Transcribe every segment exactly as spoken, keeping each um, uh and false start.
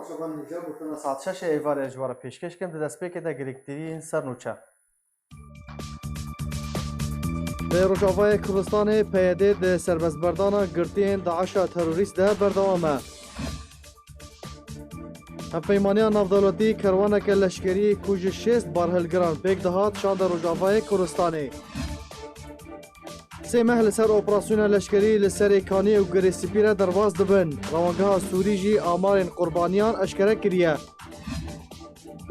Saet şeşê êvarê ez ji we re pêşkêş kim, di destpêkê de girîngtirîn sernûçe. Li Rojavayê Kurdistanê P Y D di serbestberdana girtiyên DAIŞa terorîst de berdewam e. Hevpeymaniya navdewletî kerwaneke leşkerî ku ji şêst barhilgiran pêk dihat şande Rojavayê Kurdistanê. Sê meh li ser operasyona leşkerî li Serê Kaniyê û Girê Spî re derbas dibin. Rewangeha Sûrî jî amarên qurbaniyan eşkere kiriye.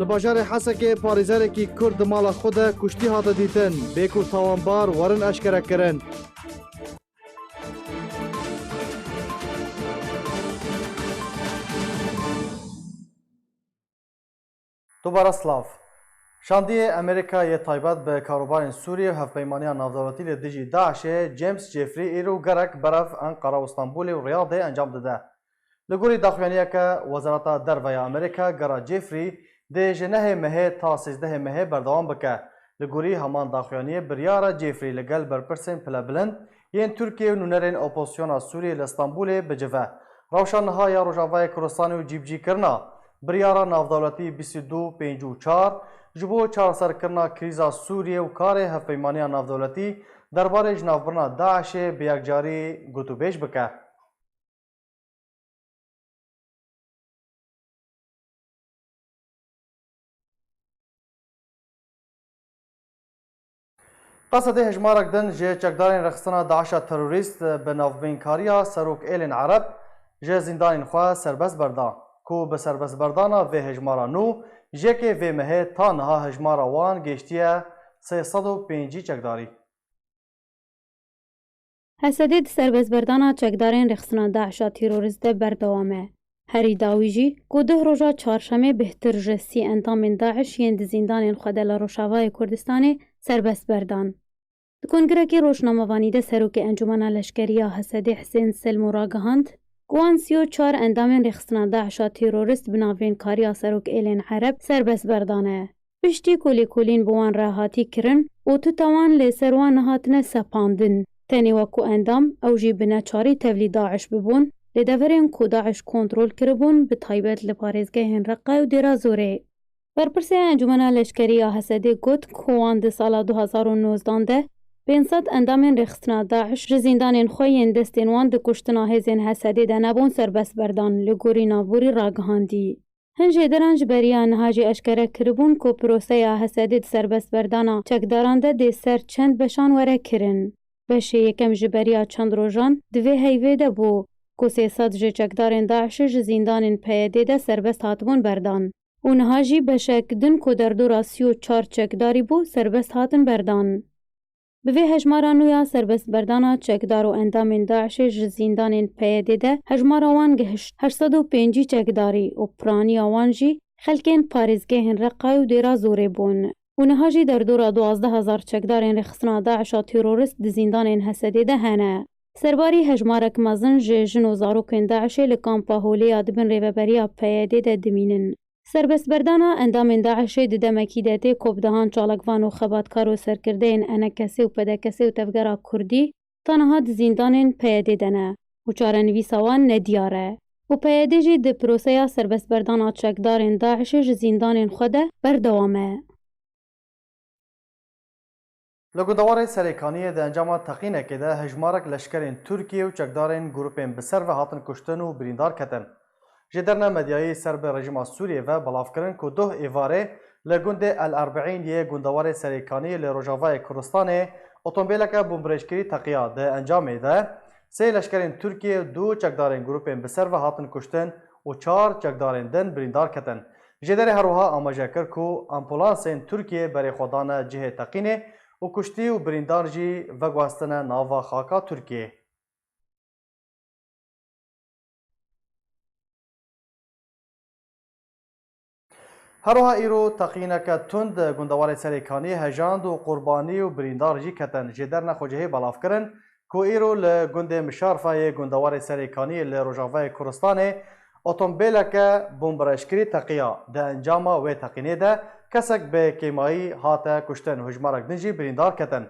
Li bajarê Hesekê parêzerekî Kurd di mala xwe de kuştî hate dîtin, bê ku tawanbar werin eşkerekirin. Dubare silav. Şandiyê Amerîka yê taybet bi karûbarên Sûriyê û hevpeymaniya navdewletî li dijî DAIŞê James Jeffrey îro gerek berev Enqera û Stenbolê û Riyadê encam dide. Li gorî daxuyaniyeke Wezareta Derve ya Amerîka, gera Jeffrey dê ji nehê mehê ta sêzdehê mehê berdewam bike. Li gorî heman daxuyaniyê biryar e Jeffrey li gel berpirsên pilebilind yên Tirkiye û nûnerên opozisyona Sûriyê li Stenbolê bicive. Rewşa niha ya Rojavayê Kurdistanê û cîbicîkirina biryara navdewletî bîst û du pêncî û çar ji bo çareserkirina krîza Sûriyê û karê hevpeymaniya navdewletî derbarê jinavbirina DAIŞê bi yekcarî gotûbêj bike. Qesedê hejmarek din ji çekdarên rêxistina DAIŞa terorîst bi navbînkariya Serok Êlên Ereb ji zîndanên xwe serbest berda, ku bi serbestberdana vê hejmara nû ji yekê vê mehê ta niha hejmara wan gêştiye sê sed û pêncî çekdarî. Hesedê di serbestberdana çekdarên rêxistina DAIŞa terorîst de berdewam e. Herî dawî jî ku duh roja çarşemê bêhtir ji sî endamên DAIŞ yên di zîndanên xwe de li Rojavayê Kurdistanê serbest berdan. Di kongirekî rojnamevanî de Serokê Encûmena Leşkerî ya Hesedê Hisên Selmû ragihand ku wan sî û çar endamên rêxistina DAIŞa terorîst bi navbînkariya Serok Êlên Ereb serbest berdane. Piştî ku lêkolîn bi wan re hatî kirin û tuta wan li ser wan nehatine sepandin. Tenê wekû endam, ew jî bi neçarî tevlî DAIŞ bibûn, li deverên ku DAIŞ kontrol kiribûn, bi taybet li parêzgehên Reqa û Dêra Zorê. Berpirsê Encûmena Leşkerî ya Hesedê got ku wan di sala du hezar û nozdan de pênc sed endamên rêxistina DAIŞ ji zîndanên xwe yên destên wan di kuştina hêzên Hesedê de nebûn serbest berdan, li gorî navborî ragihandî. Hin jêderan ji beriya niha jî eşkere kiribûn ku proseya Hesedê di serbestberdana çekdaran de dê ser çend beşan were kirin. Beşê yekem ji beriya çend rojan di vê heyvê de bû ku sê sed ji çekdarên DAIŞê ji zîndanên P Y D de serbest hatibûn berdan û niha jî beşek din ku derdora sî û çar çekdarî bû serbest hatin berdan. Bi vê hejmara nû ya serbestberdana çekdar û endamên DAIŞê ji zîndanên P Y D de hejmara wan gihişt heşt sed û pêncî çekdarî û piraniya wan jî xelkên parêzgehên Reqayê û Dêra Zorê bûn û niha jî derdora duwazdeh hezar çekdarên rêxistina DAIŞa terorîst di zîndanên Hesedê de hene. Serbarî hejmarek mezin ji jin û zarokên DAIŞê li kampa Holê ya di bin rêveberiya P Y D de dimînin. Serbestberdana endamên DAIŞê di demekî de tê ku bi dehan çalakvan û xebatkar û serkirdeyên ENKSê û PDKSê û Tevgera Kurdî ta niha di zîndanên P Y D de ne û çarenivîsa wan nediyar e û P Y D jî di proseya serbestberdana çekdarên DAIŞê ji zîndanên xwe de berdewam e. Li gundewarê Serêkaniyê di encama teqînekê de hejmarek leşkerên Tirkiyê û çekdarên grûpên bi ser ve hatin kuştin û birîndar ketin. Jêderine medyayî ser bi rejîma Sûriyê ve belav kirin ku duh êvarê li gundê El Erbeîn yê gundewarê Serêkaniyê li rojavayê Kurdistanê otombêleke bombrêjkirî teqiya. Di encamê de sê leşkerên Tirkiyê û du çekdarên grûpên bi ser ve hatin kuştin û çar çekdarên din birîndar ketin. Jêderê her wiha amaje kir ku ambulansên Tirkiyê berê xwe dane cihê teqînê û kuştî û birîndar jî veguhestine nava xaka Tirkiyê. Her wiha îro teqîneke tund gundewarê Serêkaniyê hejand û qurbanî û birîndar jî ketin. Jêderine xwecihê belav kirin ku îro li gundê Mişarfa yê gundewarê Serêkaniyê li rojavayê Kurdistanê otombêleke bombereşkirî teqiya. Di encama wê teqînê de kesek bi kêmayî hate kuştin û hejmarek din jî birîndar ketin.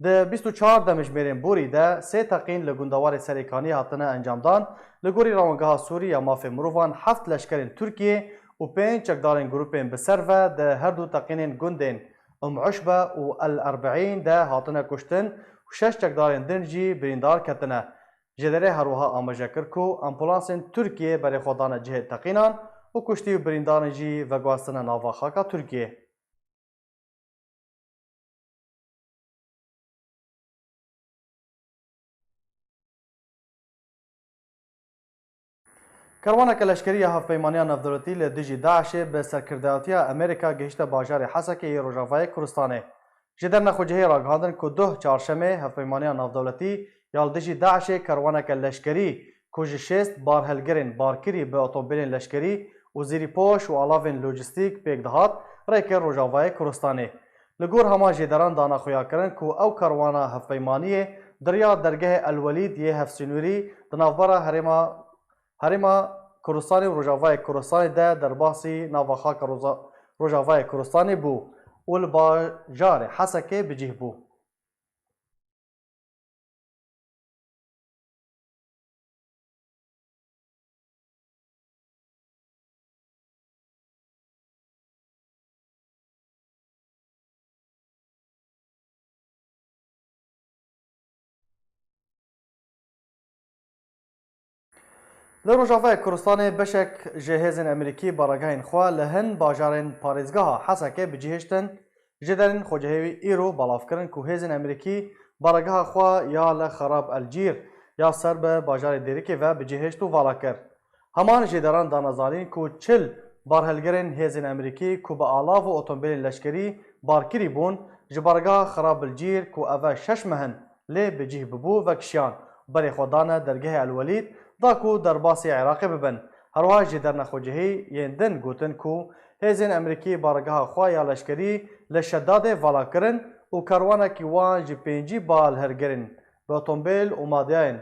Di bîst û çar demjimêrên borî de sê teqîn li gundewarê Serêkaniyê hatine encamdan. Li gorî Rewangeha Sûrî ya Mafê Mirovan, heft leşkerên Tirkiyê û pênc çekdarên grûpên bi ser ve di her du teqînên gundên Umm Uşbe û El Erbeîn de hatine kuştin û şeş çekdarên din jî birîndar ketine. Jêderê her wiha amaje kir ku ambulansên Tirkiyê berê xwe dane cihê teqînan û kuştî û birîndarên jî veguhestine nava xaka Tirkiyê. Kerwaneke leşkerî ya Hevpeymaniya Navdewletî li dijî DAIŞê bi serkirdayetiya Amerîka gihişte bajarê Hesekê yê Rojavayê Kurdistanê. Ji dernexwecihê ragihandin ku duh çarşemê Hevpeymaniya Navdewletî ya li dijî DAIŞê kerwaneke leşkerî ku ji şêst barhelgerên barkirî bi otomobîlên leşkerî û zîrîpoş û alavên lojîstîk pêk dihat, rê kir Rojavayê Kurdistanê. Li gor heman jêderan dane xuyakirin ku ew kerwana hevpeymaniyê di riya dergehê El Welîd yê hevsînorî di navbera herêma, herêma Kurdistanê û Rojavayê Kurdistanê de derbasî nava xaka Roza-, Rojavayê Kurdistanê bû û li bajarê Hesekê bi cih bû. Li Rojavayê Kurdistanê beşek ji hêzên Amerîkî baregehên xwe li hin bajarên parêzgeha Hesekê bi cih hiştin. Jêderên xwecihê wî îro belav kirin ku hêzên Amerîkî baregeha xwe ya li Xerab El Cîr ya ser bi bajarê Dêrikê ve bi cih hişt û vala kir. Heman jêderan dane zanîn ku çil barhelgerên hêzên Amerîkî ku bi alav û otomobîlên leşkerî barkirî bûn, ji baregeha Xerab El Cîr ku ev e şeş meh in lê bi cih bûbû vekişiyan, berê xwe dane dergehê El Welîd da ku derbasî Iraqê bibin. Herwiha jêder nexwecihî yên din gotin ku hêzên Amerîkî baregeha xwe ya leşkerî li Şedadê vala kirin û kerwanekî wan ji pêncî balhergerên bi otomobîl û madeyayên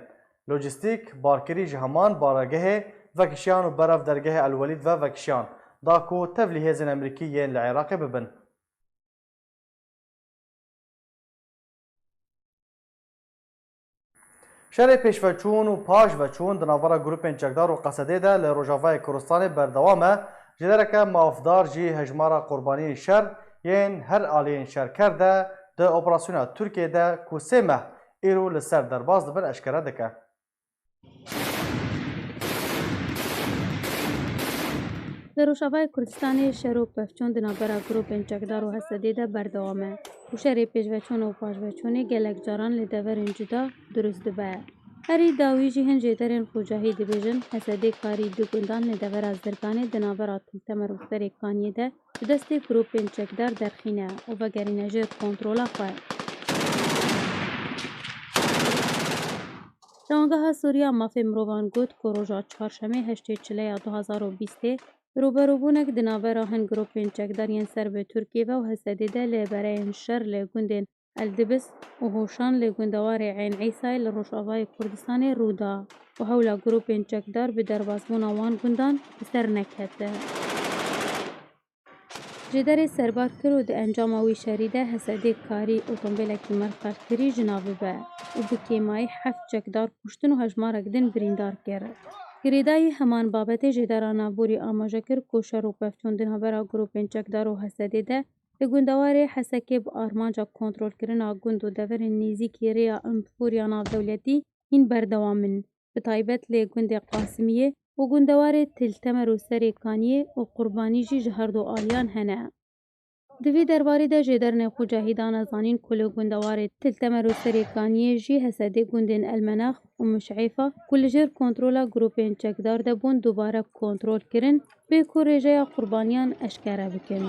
lojîstîk barkirî ji heman baregehê vekişiyan û berev dergehê El Welîd ve vekişiyan, da ku tevlî hêzên Amerîkî yên li Iraqê bibin. Şerê pêşveçûn û paşveçûn di navbera grûpên çekdar û Qesedê de li Rojavayê Kurdistanê berdewam e. Jêdereke mafdar jî hejmara qurbaniyên şer yên her aliyên şerker de di operasyona Tirkiyê de ku sê meh îro li ser derbas dibin eşkere dike. Li Rojavayê Kurdistanê şer û pevçûn di navbera grûpên çekdar û H S D'ê de berdewam e û şerê pêşveçûn û paşveçûnê gelek caran li deverên cuda dirust dibe. Herî dawî jî hin jêderên xocahî dibêjin, H S D'ê karî du gundan li devera Zirganê di navbera Til Temer û Serê Kaniyê de ji destê grûpên çekdar derxîne û vegerîne jêr kontrola xwe. Rewangeha Sûriya Mafê Mirovan got ku roja çarşemê heştê çileya du hazar û bîstê rûberûbûnek di navbera hin grûpên çekdar yên ser bi Tirkiyê ve û H S D'ê de li bereyên şer li gundên El Dibis û Hoşan li gundewarê Eyn Îsayê li rojavayê Kurdistanê rû da û hewla grûpên çekdar bi derbasbûna wan gundan bi ser nekete. Jêderê serbar kir û di encama wî şerî de H S D'ê karî otomobîlekî merqeldkirî ji nav bibe û bi kêmayî heft çekdar kuştin û hejmarek din birîndar kir. Girêdayî heman babetê jêdera navborî amaje kir ku şer û pevçûn di navbera grûpên çekdar û H S D'ê de li gundewarê Hesekê bi armanca kontrolkirina gund û deverên nêzîkî rêya Umfûr ya navdewletî hîn berdewam in. Bi taybet lê gundê Qasimiyê û gundewarê Til Temer û Serê Kaniyê û qurbanî jî ji her du aliyan hene. Di vî derbarê de jêdernê xocahî dane zanîn ku li gundewarê Til Temer û Serê Kaniyê jî H S D'ê gundên El Menax û Miş'êfa ku li jêr kontrola grûpên çekdar de bûn dubare kontrol kirin, bê ku rêjeya qurbaniyan eşkere bikin.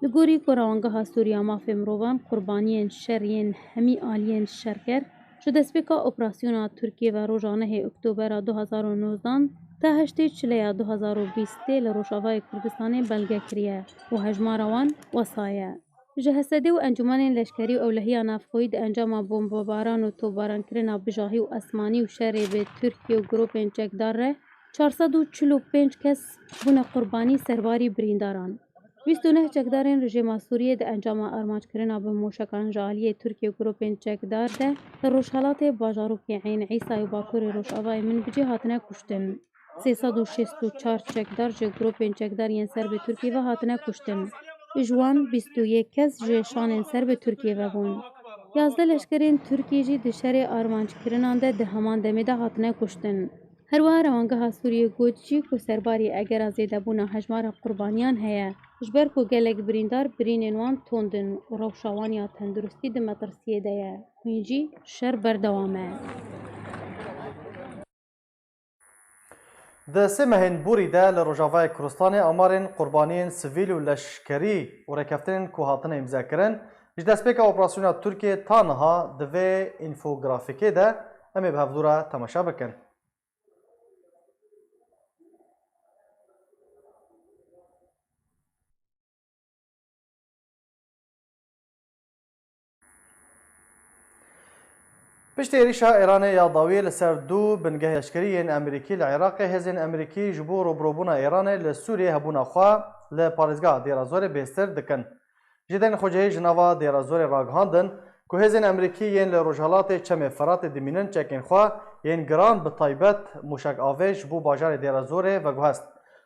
Li gorî ku Rewangeha Sûriya Mafê Mirovan qurbaniyên şer yên hemî aliyên şerker, ji destpêka operasyona Tirkiyê ve roja nehê Oktobera du hazar û nozdan ta heştê çileya du hazar û bîstê li Rojavayê Kurdistanê belge kiriye û hejmara wan wesa ye. Ji H S D û encûmenên leşkerî û ewlehiya navxweyî di encama bombebaran û topbarankirina bijahî û esmanî û şerê bi Tirkiye û grûpên çekdar re çar sed û çil û pênc kes bûne qurbanî serbarî birîndaran. Bîst û neh çekdarên rejîma Sûriyê di encama armanckirina bi mûşekan ji aliyê Tirkiye û grûpên çekdar de li rojhelatê bajarokê Eyn Îsay û bakurê rojavayê Minbicê hatine kuştin. Sê sed û şêst û çar çekdar ji grûpên çekdar yên ser bi Tirkiyê ve hatine kuştin. Ji wan bîst û yek kes ji şanên ser bi Tirkiyê ve bûn. Yazdeh leşkerên Tirkiyê jî di şerê armanckirinan de di heman demê de hatine kuştin. Her wiha Rewangeha Sûriyê got jî ku serbarî egera zêdebûna hejmara qurbaniyan heye, ji ber ku gelek birîndar birînên wan tund in û rewşa wan ya tenduristî di metirsiyê de ye. Hûn jî şer berdewam e. Di sê mehên borî de li Rojavayê Kurdistanê amarên qurbaniyên sivîl û leşkerî û rêkeftinên ku hatine îmzekirin, ji destpêka operasyona Tirkiyê ta niha di vê înfografîkê de em ê bi hevdû re temaşe bikin. Piştî êrîşa Îranê ya dawî li ser du bingehê leşkerî yên Amerîkî li Iraqê, hêzên Amerîkî ji bo rûbirûbûna Îranê li Sûriyê hebûna xwe li parêzgeha Dêra Zorê bêztir dikin. Jêderên xwecihî ji nava Dêra Zorê ragihandin ku hêzên Amerîkî yên li rojhelatê Çemê Firatê dimînin çekên xwe yên giran, bi taybet mûşek avê, ji bo bajarê Dêra Zorê veguhest.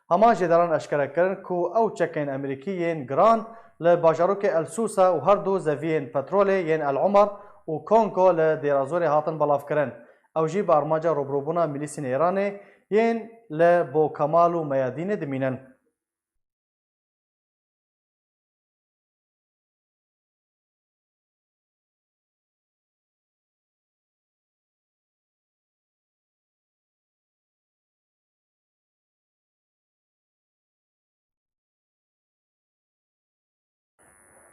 Hema jêderan eşkere kirin ku ew çekên Amerîkî yên giran li bajarokê El Sûsa û her du zeviyên petrolê yên El Umar û Kongo li Dêra Zorê hatin belavkirin. Ew jî bi armanca rûbirûbûna milîsên Îranê yên li Bo Kemal û Meyadînê dimînin.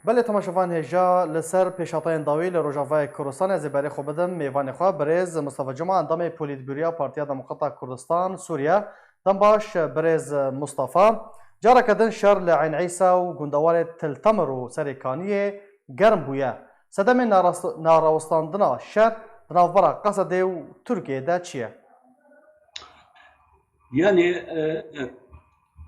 Belê, temaşevan hêja, li ser pêşhatayên dawî li Rojavayê Kurdistanê ez ê berê xwe bidim mêvanê xwe, birêz Mustafa Cuma, endamê Polîtbûroya Partiya Demokrata Kurdistan Sûriye. Dem baş, birêz Mustafa. Careke din şer li Eyn Îsa û gundewarê Til Temir û Serê Kaniyê germ bûye. Sedemên naras-, narawestandina şer di navbera Qesedê û Tirkiyê de çi ye? Yani, e, e,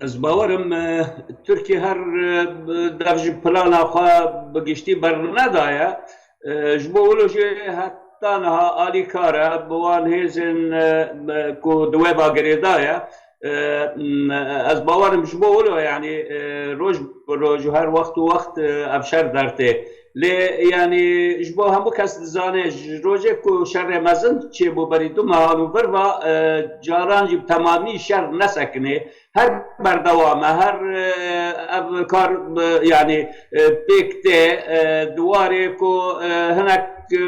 ez bawerim, e, Tirkiye her, e, dev ji plana xwe bi giştî bernedaye. E, ji bo wilo jî heta niha alîkar e, bi wan hêzên, e, e, ku di wê ba girêdaye. E, m, ez bawerim ji bo wilo, yani, e, roj bi roj û her wext û wext, e, ev şer dertê. Lê, yani, ji bo hemû kes dizane, ji rojê ku şerê mezin çêbû berî du mehan û vir ve, e, caran jî bi temamî şer nesekinê. Her berdewam e, her, e, ev kar, e, yani, e, pêk tê, e, di warê ku, e, hinek, e,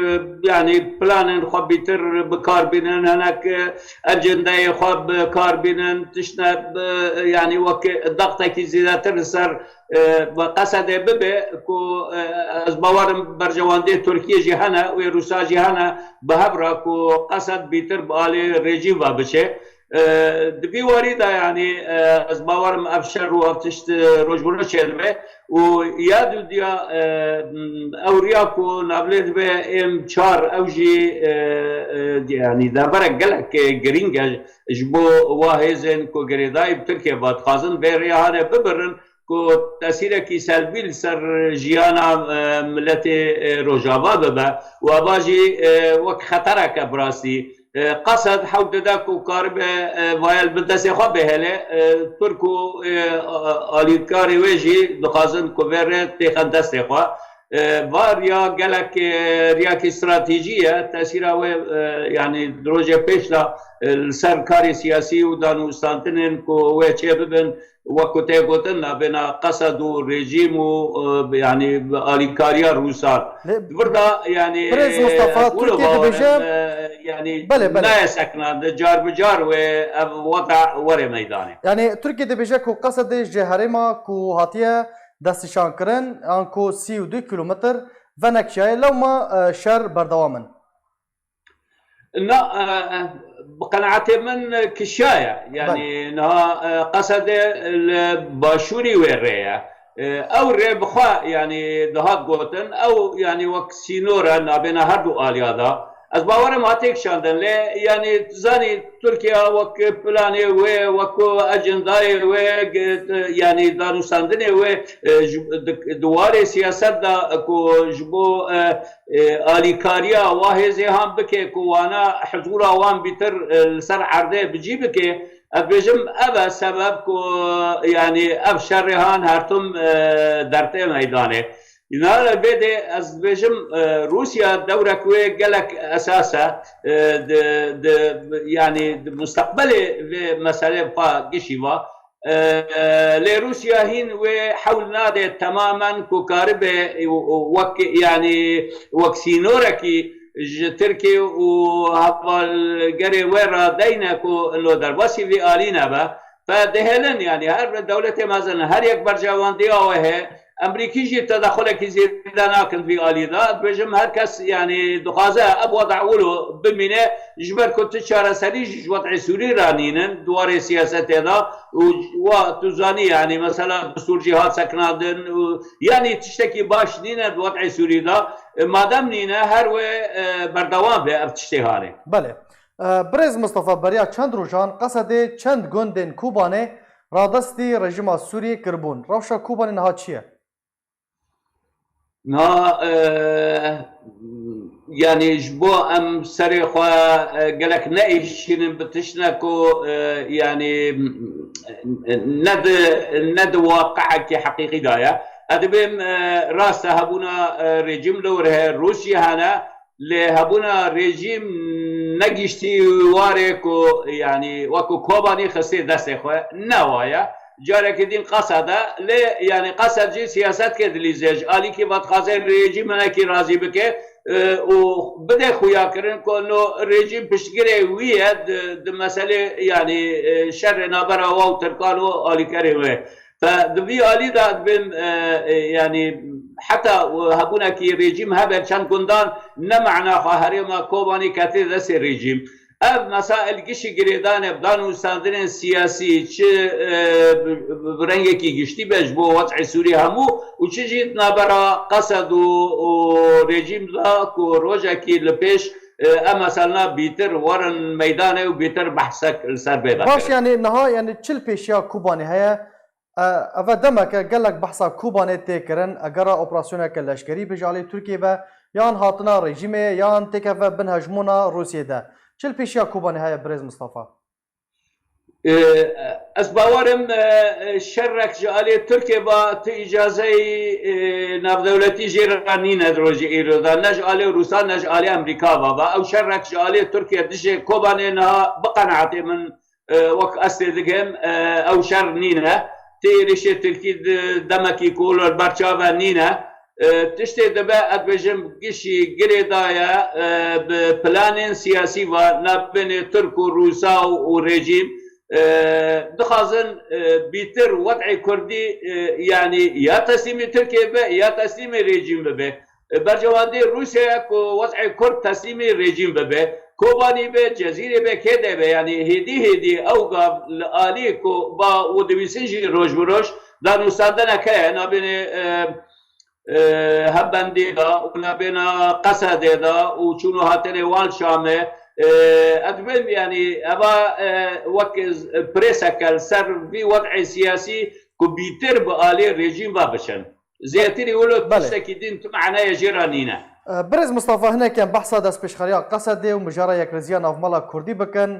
yani, planên xwe bîtir bi kar bînin, hinek, e, ecendeyê xwe bi kar bînin, tiştine, e, yani, wek dextekî zêdetir li ser e, bi Qesedê bibe ku, e, ez bawerim berjewendiyê Tirkiyê jî hene, wê Rûsa jî hene, bi hev re ku Qesed bîtir bi alî rejîm ve biçe. E, di vî warî de, yanî, e, ez bawerim ev şer û ev tişt, e, roj bi roj çêdibe û ya dudiya, e, ew riya ku navlê dibe êm çar, ew jî, e, e, yanî deverek gelek, e, girîng e ji bo wa hêzên ku girêdayî bi Tirkiye ve dixwazin vê riya hane bibirin. Ku tesîrekî selbî li ser jiyana, e, miletê, e, Rojava bibe û eva jî, e, wek xetereke bi rastî, e, Qesed hewl dide ku karibe, e, vayel bi destê xwe bihêle, e, Tirk û, e, a-, alîkarê wê jî dixwazin ku vê rê têxin destê xwe. E, va riya gelek, e, riyakî stratejî ye. Tesîra wê, e, yanî di rojê pêş de, e, li ser karê siyasî û danûstantinên ku wê çêbibin, wek ku tê gotin, nabêna Qesed û rejîm û, e, yanî alîkariya Rûsan. Lê Di vir de, yanî, Birêz Mustafa, ez wilo Tirkiye bawer dibêje, im, e, yanî belê, belê. Nayê sekinandin, car bi car wê ev weda were meydanê. Yanî Tirkiye dibêje ku Qesedê ji herêma ku hatiye destnîşankirin, anku sî û du kîlometr venekiyaye, lewma, e, şer berdewam in. Na, e, e, bi qenaetê min kişaye. Yanî Belê. Niha, e, Qesedê li başûrî wê rê ye. E, ew rê bi xwe, yanî dihat gotin, ew, yanî wek sînor e nabêna her du aliya de. Ez bawerim hatiye kişandin, lê, yanî, zanî, Tirkiye wek planê wê, wek ajendayê wê, ge-, yanî, danûstandinê wê, e, ji, di, di warê siyaset de ku ji bo, e, e, alîkariya wa hêzê han bike, ku wana hizûra wan bîtir, e, li ser erdê bi cî bike, ez dibêjim ev e sebeb ku, yanî, ev şerê han her tim, e, dertê meydanê. Îna vê de ez dibêjim, e, Rûsya dewrek wê gelek esas e, e, di, di, yanî di mustaqbelê vê meselê xwe gişî va. E, lê Rûsya hîn wê hewl nade temamen ku karibe û, û wek, yanî wek sînorekî ji Tirkî û hevalgerê wê re deyne ku lo derbasî vî alî nebe. Fe dihêlin, yanî her dewletê mezin, her yek berjewendiya wê heye. Emrîkî jî tedexulekî zêde nakin vî alî de. Dibêjim her kes, yanî dixwaze ev weda wilo bimîne, ji ber ku tu çareserî jî ji wed'ê Sûrî re nînin, di warê siyasetê de û wa tu zanî, yanî mesela destûr jî hat sekinandin û yanî tiştekî baş nîne di wed'ê Sûrî de. E, madem nîne, her wê, e, berdewam be ev tiştê hanê. Belê. E, Birêz Mistefa, beriya çend rojan Qesedê çend gundên Kobanê radestî rejîma Sûriyê kiribûn. Rewşa Kobanê niha çi ye? Na, e, yanî ji bo em serê xwe, e, gelek neêşînin bi tiştine ku, e, yanî, ne di, ne di waqiekî heqîqî de ye. Ez dibêm, e, rast e, hebûna, e, rejîm li wir heye, Rûsya hene, lê hebûna rejîm negiştî warê ku, yanî, wekû Kobanî xistê destê xwe, ne wa ye. Carekî din Qesed e, lê, yanî, Qesed jî siyaset ke dilîze, ji alîkî ve dixwaze rejîm hinekî razî bike, e, û bide xuyakirin ku no rejîm piştgirê wî ye di, di meselê, yanî, e, şerê navbera wa û Tirkan û alîkerê wê. Fe di vî alî de dibêm, e, e, yanî heta hebûnekî rejîm hebe çend gundan ne mana xwe herêma Kobanî ketê destê rejîm. Ev mesail gişî girêdan e bi danûstandinên siyasî, çi, e, bi, bi, bi rengekî giştî be ji bo wez'ê Sûrî hemû û çi jî di navbera Qesed û, û rejîm de ku rojekî li pêş, e, em meselna bîtir werin meydanê û bîtir behsek li ser vê Baş, vekirin. Yanî niha, yanî çi li pêşiya Kobanê heye? E, eve demek e gelek behsa Kobanê tê kirin, egera operasyoneke leşkerî be ji alî Tirkiyê be, yan hatina rejîmê, yan têkeve bin hejmûna Rûsiyê de. Çi li pêşiya Kobanê heye, Birêz Mistefa? E, ez bawerim, e, e, şerrek ji alê Tirkiyê ve tu îcazeyî, e, navdewletî jê re nîne di rojê îro de. Ne ji alê Rûsan, ne ji alê Amerîka ve ve. Ew şerrek ji alê Tirkiye dijê Kobanê niha bi qenaetê min, e, wek ez tê digem, e, ew şer nîne. Tê êrişê Tirkî di demekî ku li ber çav e nîne. E, tiştê dibe, ez dibêjim, gişî girêdaye, e, bi planên siyasî ve navbênê Tirk û Rûsa û, û rejîm, e, dixwazin, e, bîtir wez'ê Kurdî, e, yanî ya teslîmî Tirkiyê be, ya teslîmî rejîm bibe. E, bercewendê Rûsyaya ku wez'ê Kurd teslîmî rejîm bibe, Kobanî be, Cezîrê be, kê de be, yanî hêdî hêdî ew gav li alî ku ba û dibîsin jî roj bi roj danûstandinek heye, navbênê, e, e, Helbendê de û navbêna Qesedê de û çûn û hatinê wan Şamê, e, ez dibêm, yanî eva, e, wek preseke li ser vî wez'ê siyasî ku bîtir bi alê rejîm ve biçin. Zêtirî wilo Belê. Tiştekî din tu manaya jê re nîne. E, Birêz Mistefa, hinek em behsa destpêşxeriya Qesedê û mijara yekrêziya navmala Kurdî bikin.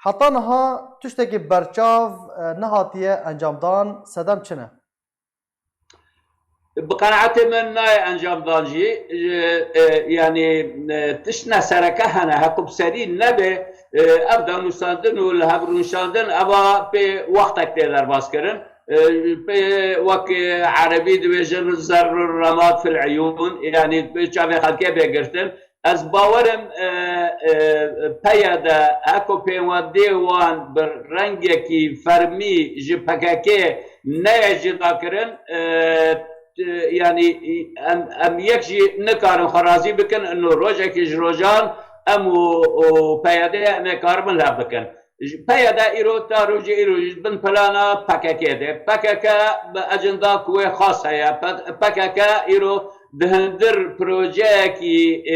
Heta niha tiştekî berçav, e, nehatiye encamdan, sedem çi ne? Bi qenaetê min nayê encamdan jî, e, e, yanî, e, tiştine sereke hene, heqû bi serî nebe, e, ev danûstandin û li hev rûnişandin, eva pê wextek tê derbas kirin. E, pê wek, e, erebî dibêjin zerrû remat fil eyûn, yanî pê çavê xelkê bê girtin. Ez bawerim, e, e, P Y D, heko pêwendiyê wan bi rengekî fermî ji P K K neye cudakirin, e, t-, yanî em, em yek jî nikarin xwe razî bikin, ino rojekî ji rojan em û, û P Y D em ê karibin hev bikin. Ji P Y D îro ta rojê îro jî bin plana P K K de. P K K bi ecenda ku wê xas heye. P-, P K K îro di hundir projeyekî, e,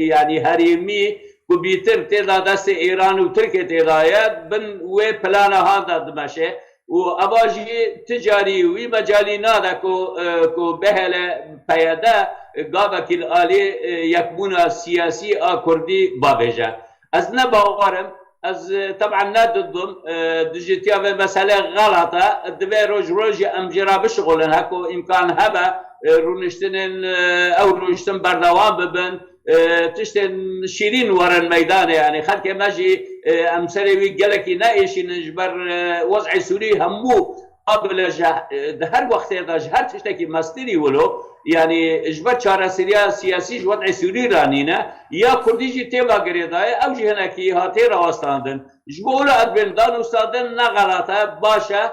yanî herêmî, ku bîtir tê de destê Îran û Tirkê tê de ye, bin wê plana han de dimeşe. Û eva jî ti carî wî mecalî nade ku, e, ku bihêle P Y D gavekî li alî, e, yekbûna siyasî a Kurdî bavêje. Ez ne bawer im, ez, e, teb'en ne didim, e, dijî tiya vê mesele xelat e. Divê roj rojê em jê re bişixulin. Heko îmkan hebe, e, rûniştinên, e, ew rûniştin berdewam bibin. E, tiştên şîrîn werin meydanê. Yanî xelkê me jî, e, em serê wî gelekî neêşînin ji ber, e, wez'ê Sûrî hemû qabile ji, e, di her wextê de ji her tiştekî mestirî wilo. Yanî ji ber çareseriya siyasî ji wez'ê Sûrî re nîne. Ya Kurdî jî tê va girêdayê, ew jî hinekî hatê rawestandin. Ji bo wilo ez bên danûstandin ne xelat e, baş e.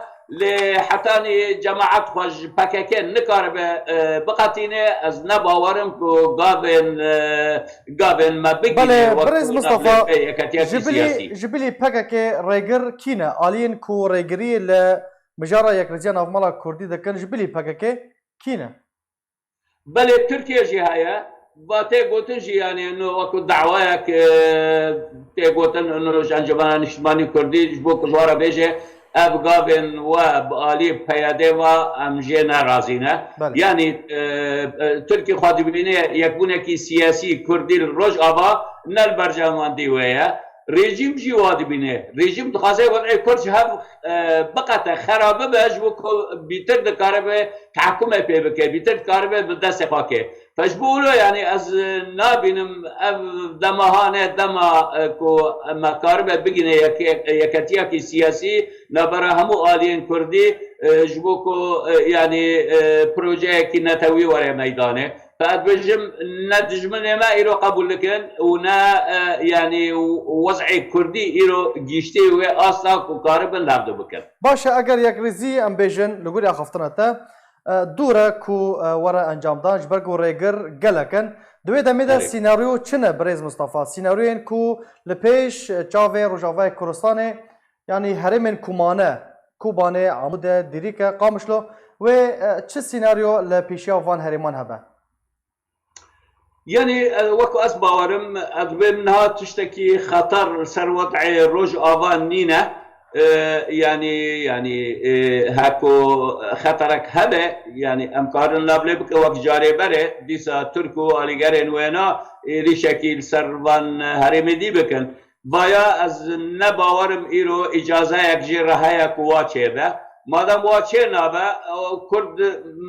Lê hetanî cemaet xwe ji P K K nikaribe, e, biqetîne, ez ne bawer im ku gavên, e, gavên me bigihîne Belê, wek birêz ku Mistefa, navlê yeketiya ji bilî, siyasî. Ji bilî P K K rêgir kî ne? Aliyên ku rêgiriyê li mijara yekrêziya navmala Kurdî dikin, ji bilî P K K kî ne? Belê, Tirkiye jî heye. Va tê gotin jî, yanî, ino wekû dawayek, e, tê gotin, ino ji Encûmena Niştimanî Kurdî ji bo ku ji we re bêje, ev gavên we bi alî P Y D ve em jê ne razî ne. Belê. Yanî, e, e, Tirkî xwe dibîne yekbûnekî siyasî Kurdî li Rojava, ne li berjewendî wê ye. Rejîm jî wa dibîne. Rejîm dixwaze wez'ê Kurd ji hev, e, biqete, xera bibe, ji bo ku bîtir dikaribe tehekûmê pê bike, bîtir dikaribe bi destê xwe ke. Fe ji bo wilo, yanî ez, e, nabînim ev dema hane dema, e, ku me karibe bigine yeke-, yeketiyekî siyasî navbera hemû aliyên Kurdî, e, ji bo ku, e, yanî, e, projeyekî netewî were meydanê. Fe ez bêjim, ne dijminê me îro qebûl dikin û ne, e, yanî wez'ê Kurdî îro gihîştê wê asta ku karibin levdu bikin. Baş e, eger yekrêzî em bêjin li gorî axaftina te, e, dûr e ku, e, were encamdan, ji ber ku rêgir gelek in. Di wê demê de Belê. Sînaryo çi ne, birêz Mistefa? Sînaryoyên ku li pêş, e, çavê Rojavayê Kurdistanê, yanî herêmên ku mane, Kobanê, Amûde, Dîrîke, Qamişlo, wê, e, çi sînaryo li pêşiya van herêman hebe? Yanî, e, wek ez bawerim, ez dibêm niha tiştekî xeter li ser wez'ê Rojava nîne. E, yanî, yanî, e, heko xeterek hebe, yanî em karin labelê bike wek carê berê, dîsa Tirk û alîgerên wêna êrîşekî li ser van herêmê dî bikin. Vaya ez ne bawerim îro îcazeyek jê re heye ku wa çêbe. Madem wa çê nabe, ew Kurd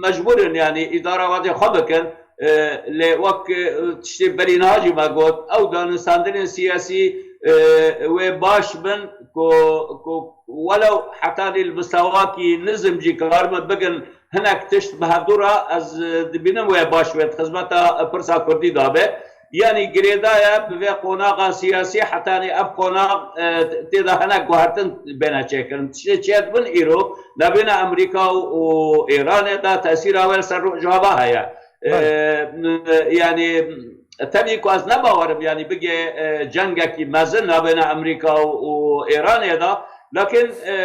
mecbûr in, yanî îdara wezê xwe bikin. E, lê wek, e, tiştê berî niha jî me got, ew danûstandinên siyasî, e, wê baş bin ku, ku welew hetanî li mistewakî nizm jî karibin bigin hinek tişt bi hevdû re, ez, e, dibînim wê baş wê di xizmeta, e, pirsa Kurdî de be. Yanî girêdaye bi vê qonaxa siyasî, hetanî ev qonax, e, tê de hinek guhertin bêne çêkirin. Tiştê çêdibin îro, navbêna Amerîka û, û Îranê de tesîra wê li ser Rojava heye. E, Belê. m-, yanî, tevî ku ez ne bawerim, yanî bigê, e, cengekî mezin navbêna Amerîka û, û Îranê de, lakin, e,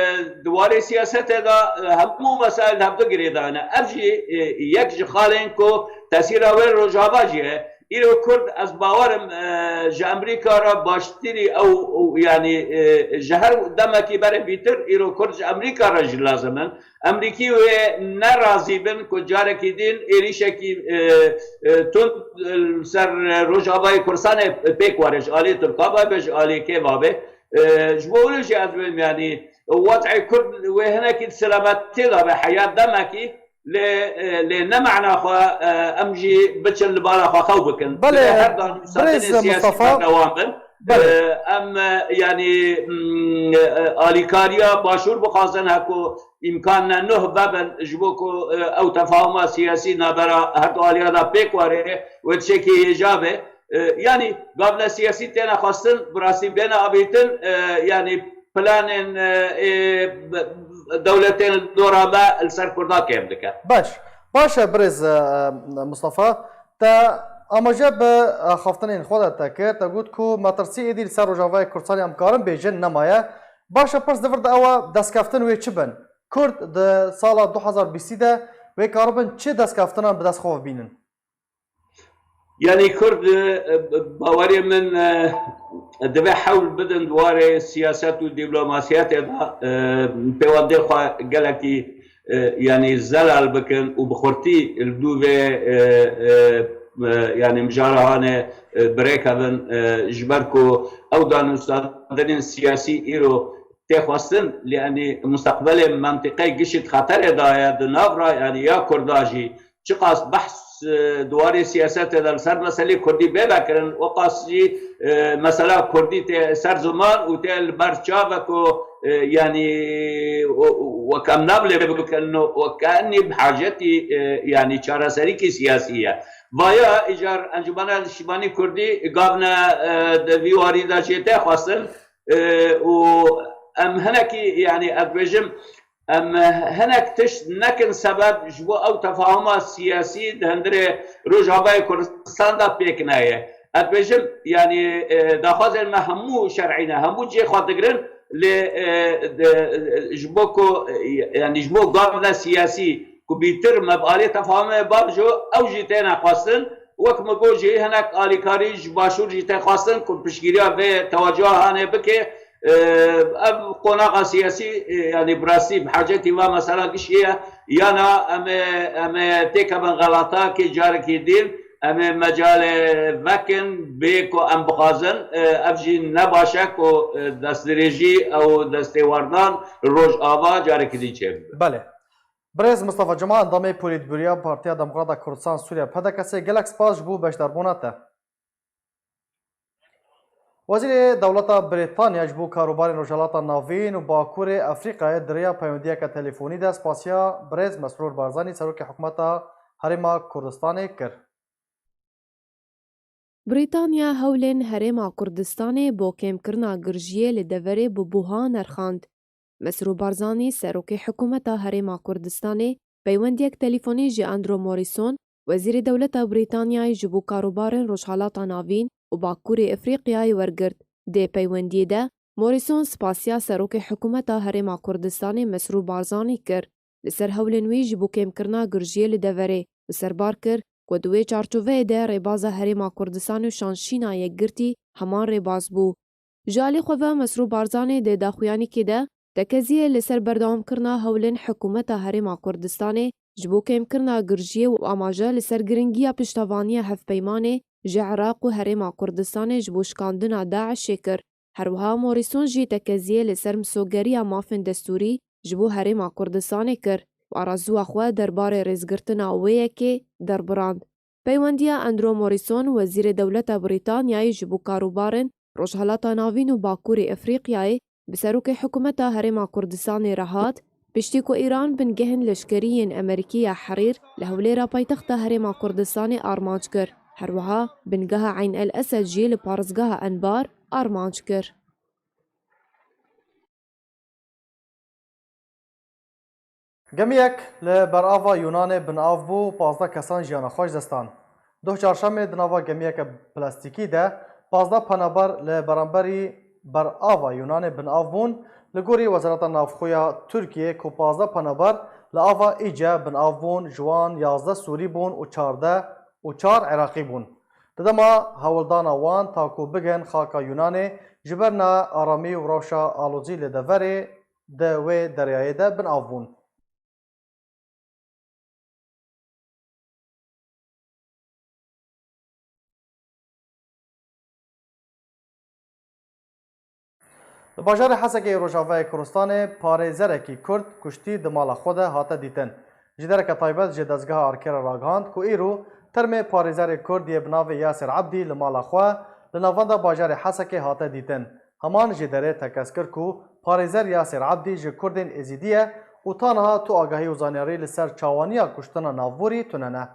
di warê siyasetê de, e, hemû mesail hevdu girêdayne. Ev jî, e, yek ji xalên ku tesîra wê Rojava jî ye. Îro Kurd, ez bawerim, e, ji Amerîka re baştirî ew, ew, yanî, e, ji her demekî berê bîtir îro Kurd ji Amerîka re jî lazim in. Amerîkî wê ne razî bin ku carekî din êrîşekî, e, e, tund, e, li ser Rojavayê Kurdistanê pêk were ji alî Tirka ve be, ji alî kê ve be. E, ji bo wilo jî ez dibêm, yanî, wez'ê Kurd wê hinekî di selametiyê de be, heya demekî, lê, e, lê ne mena xwe, e, em jî biçin li bala xwe xew bikin. Belê, Divê her danûstandinê birêz siyasî Mustafa. Berdewam bin. Belê. E, em, e, yanî, mm, e, alîkariya başûr bixwazin, heko îmkan ne nuh vebin, ji bo ku, e, ew tefahuma siyasî navbera her du aliya de pêk were, wê tiştekî hêja be. E, yanî gavne siyasî têne xwestin, bi rastî bêne avîtin, e, yanî planên, e, ê, b-, dewletên dora me li ser Kurda kêm dike. Baş. Baş e, birêz, e, Mustafa. Te amaje bi, e, xaftinên xwe de te kir. Te got ku metirsî êdî li ser Rojavayê Kurdistanê em karin bêjin nemaye. Baş e, pirs di vir de ew e, destkeftin wê çi bin? Kurd di sala du hazar bîstî de wê karibin çi destkeftinan bi dest xwe ve bînin? Yanî Kurd, e, e, bawerê min, e, divê hewl bidin di warê siyaset û dîplomasiyetê de, e, pêwendê xwe gelekî, e, yanî zelal bikin û bi xurtî li dû vê, e, e, e, yanî mijara hanê, e, birêkevin, e, ji ber ku ew danûstandinên siyasî îro tê xwestin, lê yanî mustaqbelê mentiqê gişî di xeterê de ye, di nav re, yanî ya Kurda jî, çiqas behs, e, di warê siyasetê de li ser meselê Kurdî bê vekirin, weqas jî, e, mesela Kurdî tê ser ziman û tê li ber çav e ku, e, yanî, o, o, wek em navlê bikin, wek enî bi hacetî, e, yanî çareserîkî siyasî ye. Vaya îcar Encûmena Niştimanî Kurdî gavne, e, di vî warî de jê tê xwestin, e, û em hinekî, yanî ez dibêjim, em hinek tişt nekin sebeb ji bo ew tefahuma siyasî di hundirê Rojavayê Kurdistan de pêk neyê. Ez dibêjim, yanî, e, daxwazên me hemû şer'î ne, hemû cihê xwe digirin, lê, e, de, ji bo ku, e, yanî ji bo gavne siyasî ku bîtir me bi alî tefahumê bavjo, ew jî têne xwestin. Wek min got jî, hinek alîkarî ji Başûr jî tê xwestin ku piştgiriya vê tewacuha hanê bike. E, ev qonaxa siyasî, e, yanî bi rastî bi hacetî va mesela gişkê ye. Yana em ê, em ê têkevin xelatayekê carekî din, em ê mecalê vekin, bê ku em bixwazin, e, ev jî ne baş e ku, e, destdirêjî ew destêwardan Rojava carekî din çêbibe. Belê. Birêz Mustafa Cuma, endamê Polîtbûroya Partiya Demokrata Kurdistan Sûriye, P D K S, gelek spas ji bo beşdarbûna te. Wezîrê Dewleta Brîtanya ji bo Karûbarên Rojhilata Navîn û Bakurê Efrîqayê di rêya peywendiyeke telefonî de spasiya birêz Mesrûr Barzanî, Serokê Hikûmeta Herêma Kurdistanê, kir. Brîtanya hewlên Herêma Kurdistanê bo kêmkirina girjiyê li deverê bi buha nerxand. Mesrûr Barzanî, Serokê Hikûmeta Herêma Kurdistanê, peywendiyek telefonî ji Andrew Morrison, Wezîrê Dewleta Brîtanyayê ji bo Karûbarên Rojhelata Navîn û Bakurê Efrîqyayê wergirt. Di peywendiyê de, Morrison spasiya Serokê Hikûmeta Herêma Kurdistanê Mesrûr Barzanî kir, li ser hewlên wî ji bo kêmkirina girjiyê li deverê û serbar kir ku di wê çarçoveyê de rêbaza Herêma Kurdistanê û şanşîna yekgirtî heman rêbaz bû. Ji alî xwe ve Mesrûr Barzanî di daxuyanîkê de tekeziyê li ser berdewamkirina hewlên Hikûmeta Herêma Kurdistanê ji bo kêmkirina girjiyê û amaje li ser giringiya piştevaniya hevpeymanê ji Iraq û Herêma Kurdistanê ji bo şikandina DAIŞê kir. Her wiha Morrison jî tekeziyê li ser misogeriya mafên destûrî ji bo Herêma Kurdistanê kir û arazuwa xwe derbarê rêzgirtina wê yekê derbirand. Peywendiya Andrew Morrison, Wezîrê Dewleta Brîtanyayê ji bo Karûbarên Rojhelata Navîn û Bakurê Efrîqyayê, bi Serokê Hikûmeta Herêma Kurdistanê re hat, piştî ku Îran bingehên leşkerî yên Amerîkî ya Herîr li hewlêra paytexta Herêma Kurdistanê armanc kir. Her wiha bingeha Eyn El Esed jî li parêzgeha Enbar armanc kir. Gemiyek li berava Yunanê binav bû, pazdeh kesan jiyana xwe ji dest dan. Doh çarşemê di nava gemiyeke plastîkî de pazdeh penaber li beramberî berava Yunanê binav bûn. Li gorî Wezareta Navxwe ya Tirkiyê ku pazdeh penaber li ava Îce binav bûn, ji wan yazdeh Sûrî bûn û çardeh û çar Iraqî bûn. Di dema hewldana wan ta ku bigihên xaka Yunanê, ji ber nearamî û rewşa alozî li deverê di wê deryayê de binav bûn. Li bajarê Hesekê yê Rojavayê Kurdistanê parêzerekî Kurd kuştî di mala xwe de hate dîtin. Ji dereke taybet ji dezgeha Arkê re ragihand ku îro termê parêzerê Kurd yê bi navê Yasir Ebdî li mala xwe li navenda bajarê Hesekê hate dîtin. Heman ji derê tekez kir ku parêzer Yasir Ebdî ji Kurdên Êzîdî ye û ta niha tu agahî û zanyarî li ser çawaniya kuştina navborî tune ne.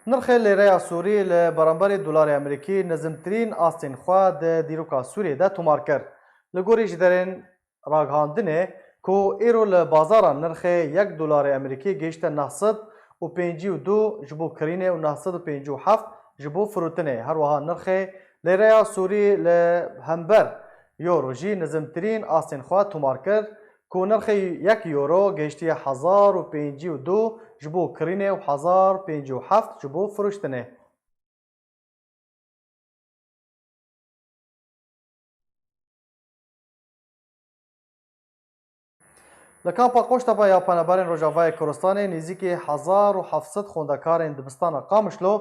Nirxê lêreya Sûrî li beramberî dolarê Amerîkî nizimtirîn astên xwe di dîroka Sûriyê de tomar kir. Li gorî ji derên ragihandinê ku îro li bazaran nirxê yek dolarê Amerîkî gihişte neh sed û pêncî û du ji bo kirînê û neh sed û pêncî û heft ji bo firotinê. Her wiha nirxê lêreya Sûrî li hember Euro jî nizimtirîn astên xwe tomar kir. ku nirxê yek euro gihiştiye hezar û pêncî û du ji bo kirînê û hezar pêncî û heft ji bo firuştinê. Li kampa Qoştepa ya Penaberên Rojavayê Kurdistanê nêzîkî hezar û heft sed xwendekarên dibistana Qamişlo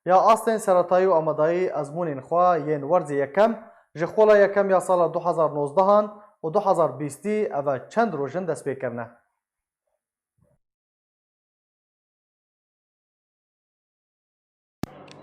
ya astên seretayî û amadayî ezmûnên xwe yên werzê yekem ji xola yekem ya sala du hezar nozdehan û du hezar bîstî eve çend roj in dest pê kirine.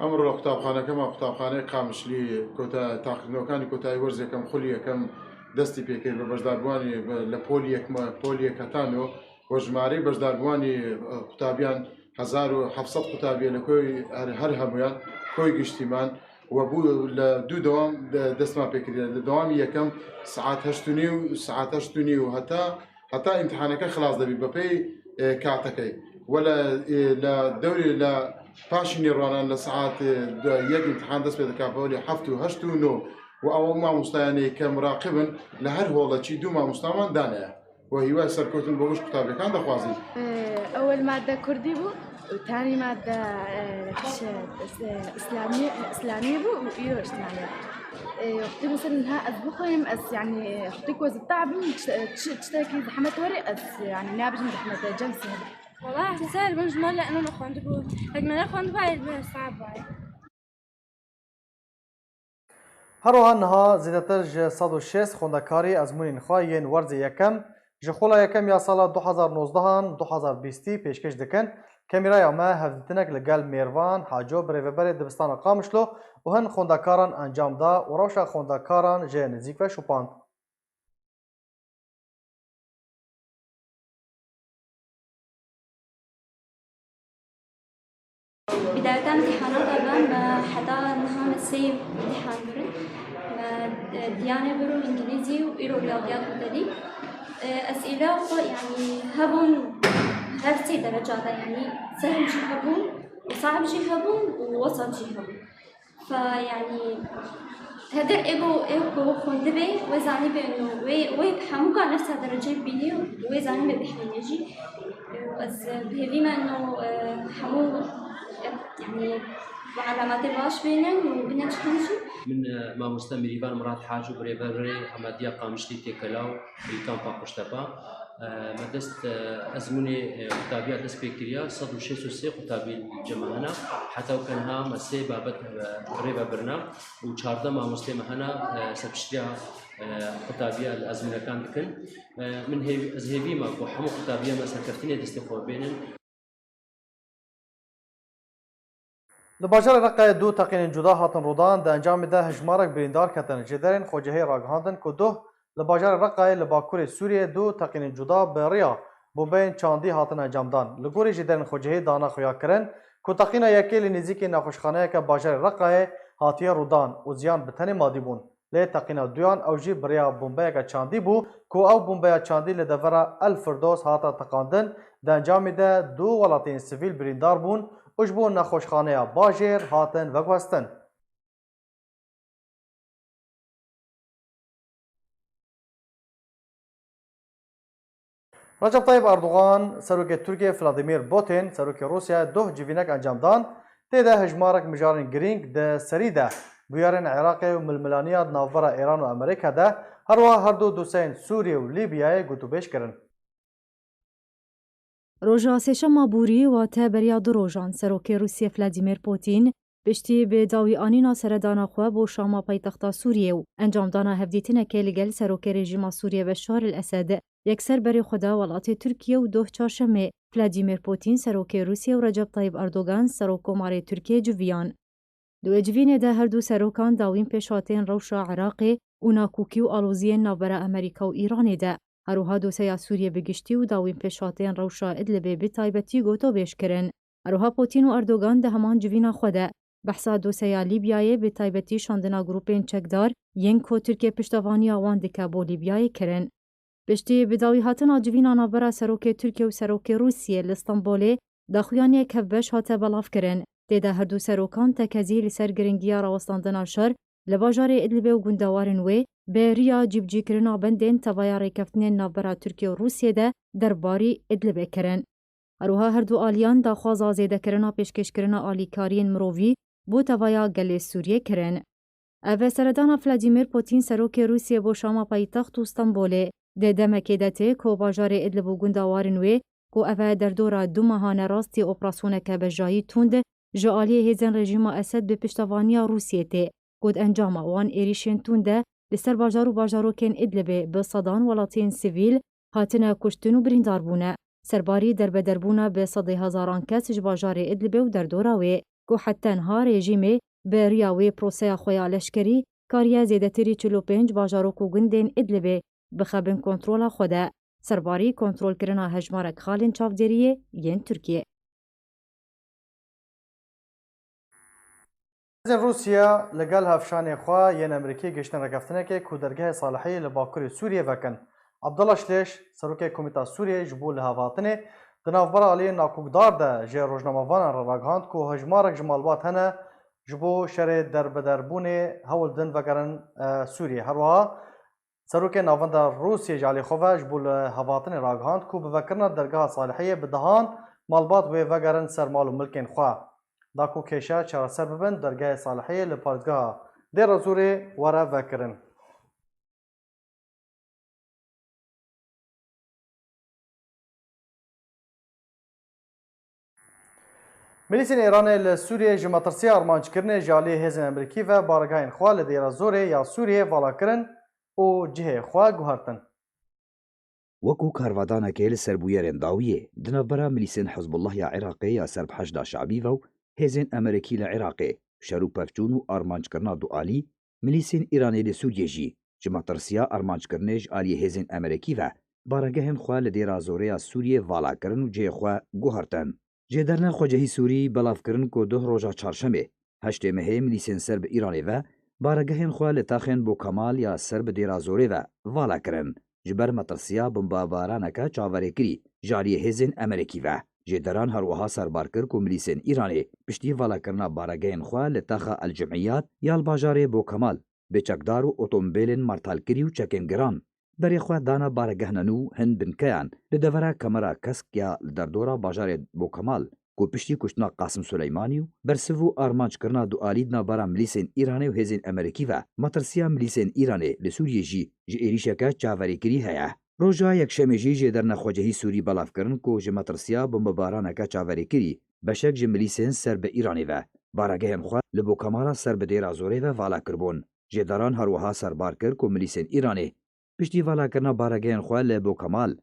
Emro li qutabxanekema qutabxaneyê Qamişlî kota taqîbnokani kotayî werz yekem xulî yekem destî pê kir bi beşdarbûwanî bi- li pol yekme pol yek heta no û jimareyê beşdarbûwanî e, qutabiyan hezar û heft sed qutabiye li koy her, her hemûyan koy giştî man we bû li du dewam de- destman pê kiriye. Li dewamî yekem saet heşt û nî û saet heşt û nî û heta heta îmtihaneke xilas debî bi pey e, katekey. Wele e, la dewrê la paşî nêrwanan li saet e, de yek îmtihan dest pê dike, bi holê heft û heşt û no û ew mamostayanê ke miraqib in li her holekî du mamostaman dane. Û hîwayê serkewtin bo wiş qutabêkan dixwazî. Ewel madde kurdî bû û tanî madde e, şey, e, îslamî, îslamî bû û îro îhtîmalê. E, wextî mesela niha ez bixwînim, ez, yanî, wextî ku ez bi te'b im, çi, çi, çitekî zehmet were, ez, yanî, nabêjim zehmet e, cem sehil. Wala, heta ser bin ji me li eno nexwendibû. Hek me nexwendibû, ê bi sab bay. Her wiha niha zêdetir ji sed û şêst xwendekarî ezmûnên xwe yên werzê yekem ji xola yekem ya sala du hezar nozdehan, du hezar bîstî pêşkêş dikin. Kamîraya me hevdîtinek li gel Mêrvan Haco, birêveberê dibistana Qamişlo û hin xwendekaran encam da û rewşa xwendekaran ji nizîk ve şopand. Bidayeta îmtîhanata me, me heta niha me sê îmtîhan birin. Me, e, diyanê bir û îngilîzî û îro riyadiyat û tedî. E, esîla xwe, yanî, hebûn her sê dereca de, yanî, sehl jî hebûn, û saib jî hebûn û wesat jî hebûn. Fe, yanî, hedir ê ku, ê ku xwendibê, wê zanîbê û wê, wê bi hemû ka nefsa dereceyê bînî û wê zanîbê bihînê jî. Û ez bi hêvî me û, e, hemû, e, yanî, bi alametê baş bênin û bine çikin jî. Min, e, mamoste Mirîvan Mirat Hac û birêveberê Amediya Qamişlî Têkela û Îlkan Paquştepa. E, me dest, e, ezmûnê, e, qutabiya dest pê kiriya, sed û şêst û sê qutabî li cem me hene. Heta weke niha me sê babet, e, rê ve birine û çardeh mamostê me hene, e, serpiştiya, e, qutabiya li ezmûnekan dikin. E, min hêv-, ez hêvî me ku hemû qutabiya me serkeftinê destê xwe bênin. Li bajarê Reqayê du teqînên cuda hatin rûdan, di encamê de hejmarek birîndar ketin. Jêderên xwecihî ragihandin ku duh li bajarê Reqayê li bakurê Sûriyê du teqînên cuda bi riya bombeyên çandî hatin encamdan. Li gorî jêderên xwecihî dana xuya kirin ku teqîna yekê li nêzîkî nexweşxaneyeke bajarê Reqayê hatiye rûdan û ziyan bi tenê madî bûn. Lê teqîna duyan ew jî bi rêya bombeyeke çandî bû ku ew bombeya çandî li devera El Firdos hate teqandin, di encamê de du welatiyên sivîl birîndar bûn û ji bo nexweşxaneya bajêr hatin veguhestin. Recep Tayyip Erdogan, serokê Tirkiyê Vladimir Putin, serokê Rûsyayê doh civînek encam dan, tê de hejmarek mijarên girîng di serî de bûyerên Iraqê û milmilaniya di navbera Îran û Amerîka de, her wiha her du doseyên Sûriyê û Lîbyayê gotûbêj kirin. Roja Sêşema borî, wate beriya du rojan, serokê Rûsiyê Vladimir Putin, piştî bi dawî anîna seredana xwe bo Şama paytexta Sûriyê û encamdana hevdîtinekê li gel serokê rejîma Sûriyê Beşar el Esed, yekser berê xwe da welatê Tirkiye û doh çarşemê Vladimir Putin, serokê Rûsiyê û Recep Tayyip Erdogan, serokkomarê Tirkiye civiyan. Di wê civînê de her du serokan dawîn pêşhatên rewşa Iraqê û nakokî û aloziyên navbera Amerîka û Îranê de, her wiha doseya Sûriyê bi giştî û dawîn pêşhatên rewşa Idlibê bi taybetî gotobêj kirin. Her wiha Putin û Erdogan di heman civîna xwe de behsa doseya Lîbyayê, bi taybetî şandina grûpên çekdar yên ku Tirkiye piştevaniya wan dike bo Lîbyayê kirin. Piştî bi dawî hatina civîna navbera serokê Tirkiye û serokê Rûsiyê li Stenbolê daxuyaniyek hevbeş hate belavkirin. Tê de her du serokan tekezî li ser giringiya rawestandina şer li bajarê Idlibê û gundewarên wê bi riya cîbicîkirina bendên teveya rêkeftinên navbera Tirkiye û Rûsiyê de derbarî Idlibê kirin. Her wiha her du aliyan daxwaza zêdekirina pêşkêşkirina alîkariyên mirovî bo teveya gelê Sûriyê kirin. Ev seredana Vladimir Putin serokê Rûsiyê bo Şama paytext û Stenbolê di demekê de tê ku bajarê Idlib û gunda warên wê ku ev e derdora du mehan e rastî operasyoneke bejayî tund ji aliyê hêzên rejîma Esed bi piştevaniya Rûsiyê tê ku di encama wan êrîşên tund de li ser bajar û bajarokên Idlibê bi sedan welatiyên sivîl hatine kuştin û birîndar bûne. Serbarî derbederbûna bi sedê hezaran kes ji bajarê Idlibê û derdora wê, ku heta niha rejîmê bi riya wê proseya xwe ya leşkerî kariye zêdetirî çil û pênc bajarok û gundên Idlibê bixe bin kontrola xwe de. Serbarî kontrolkirina hejmarek xalên çavdêriyê yên Tirkiyê. Hêzên Rûsya li gel hevşanê xwe yên Amerîkî gihiştin rêkeftinekê ku dergehê Salihiyê li bakurê Sûriyê vekin. Abdullah Şlêş, serokê Komîta Sûriyê ji bo lihevhatinê, di navbera aliyên nakokdar de ji rojnamevanan re ragihand ku hejmarek ji malbat hene ji bo şerê derbederbûnê hewl din vegerin, e, Sûriyê. Her wiha Serokê Navenda Rûsiyê ji alî xwe ve ji bo lihevhatinê ragihand ku bi vekirina dergeha Salihiyê bi dehan malbat wê vegerin ser mal û milkên xwe. Da ku kêşe çareser bibin, dergehê Salihiyê li parêzgeha Dêra Zorê were vekirin. Milîsên Îranê li Sûriyê ji metirsiya armanckirinê ji aliyê hêzên Amerîkî ve baregehên xwe li Dêra Zorê ya Sûriyê vala kirin û cihê xwe guhertin. Wekû karvadanekê li ser bûyerên dawiyê di navbera milîsên Hizbullah ya Iraqê ya ser bi Heşda Şabî ve û hêzên Amerîkî li Iraqê, şer û pevçûn û armanckirina dualî, milîsên Îranê li Sûriyê jî ji metirsiya armanckirinê ji aliyê hêzên Amerîkî ve baregehên xwe li Dêra Zorê ya Sûriyê vala kirin û cihê xwe guhertin. Jêderine xwecehî Sûrî belav kirin ku duh roja çarşemê, heştê mehê, milîsên ser bi Îranê ve baregehên xwe li taxên Bo Kemal ya ser bi Dêra Zorê ve vala kirin, ji ber metirsiya bombebaraneke çaverêkirî ji aliyê hêzên Amerîkî ve. Jêderan her wiha serbar kir ku milîsên Îranê piştî valakirina baregehên xwe li taxa El Cimiyat ya li bajarê Bo Kemal bi çekdar û otomobîlên martalkirî û çekên giran berê xwe dane baregehna nû hin binkeyan li devera Kamera Kesk ya li derdora bajarê Bo Kemal ku piştî kuştina Qasim Suleymanî û bersiv û armanckirina dualî di navbera milîsên Îranê û hêzên Amerîkî ve, metirsiya milîsên Îranê li Sûriyê jî ji êrîşeke çaverêkirî heye. Roja Yekşemê jî jêderine xwecehî Sûrî belav kirin ku ji metirsiya bombebaraneke çaverêkirî beşek ji milîsên ser bi Îranê ve baregehên xwe li Bo Kemala ser bi Dêra Zorê ve vala kiribûn. Jêderan her wiha serbar kir ku milîsên Îranê piştî valakirina baregehên xwe li Bo Kemal,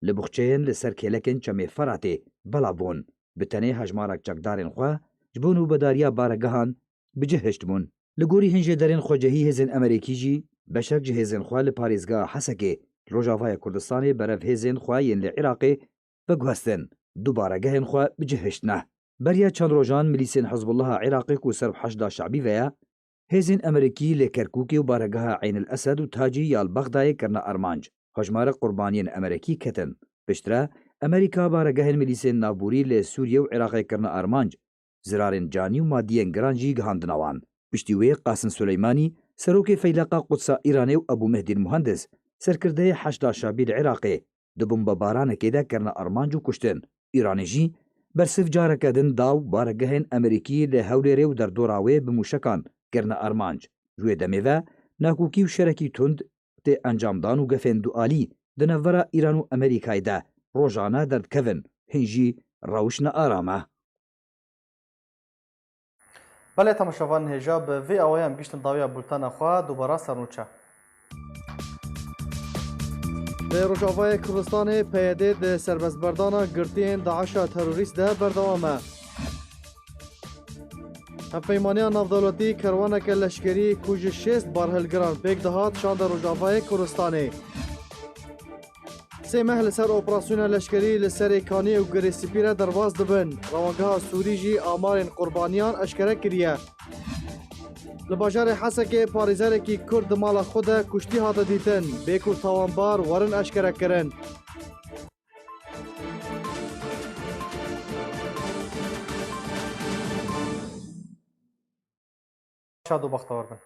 li buxçeyên li ser kêlekên Çemê Feratê belav bûn. Bi tenê hejmarek çekdarên xwe ji bo nûbedariya baregehan bi cih hişt bûn. Li gorî hin jêderên xwecehî hêzên Amerîkî jî beşek ji hêzên xwe li parêzgeha Hesekê li Rojavaya Kurdistanê berev hêzên xwe yên li Iraqê veguhestin, du baregehên xwe bi cih hiştine. Beriya çend rojan milîsên Hizbullaha Iraqê ku ser bi Heşda Şabî ve ye, hêzên Amerîkî li Kerkûkê û baregeha Eyn el Esed û Tacî ya li Bexdayê kirine armanc. Hejmarek qurbaniyên Amerîkî ketin. Piştre, Amerîka baregehên milîsên navborî li Sûriye û Iraqê kirine armanc. Zirarên canî û madiyên giran jî gihandine wan. Piştî wê Qasim Suleymanî, serokê Feyleqa Qudsa Îranê û Ebû Mehdî Muhendis, serkirdeyê Heşda Şabî li Iraqê, di bombebaranekê de kirine armanc û kuştin. Îranê jî bersiv careke din da û baregehên Amerîkî li Hewlêrê û derdora wê bi mûşekan kirine armanc. Ji wê demê ve nakokî û şerekî tund tê encamdan û gefên dualî di navbera Îran û Amerîkayê de rojane derdikevin, hin jî rewş nearam e. Belê temaşevanên hêja, bi vî awayî em gihîştin dawiya bultena xwe, dubara sernûçe. Li Rojavayê Kurdistanê P Y D di serbestberdana girtiyên DAIŞa terorîst de berdewam e. Hevpeymaniya navdewletî kerwaneke leşkerî ku ji şêst barhilgiran pêk dihat şande Rojavayê Kurdistanê. Sê meh li ser operasyona leşkerî li Serê Kaniyê û Girê Spî re derbas dibin. Rewangeha Sûrî jî amarên qurbaniyan eşkere kiriye. Li bajarê Hesekê parêzerekî Kurd di mala xwe de kuştî hate dîtin, bê ku tawanbar werin eşkerekirin. Şad û bextewar bin.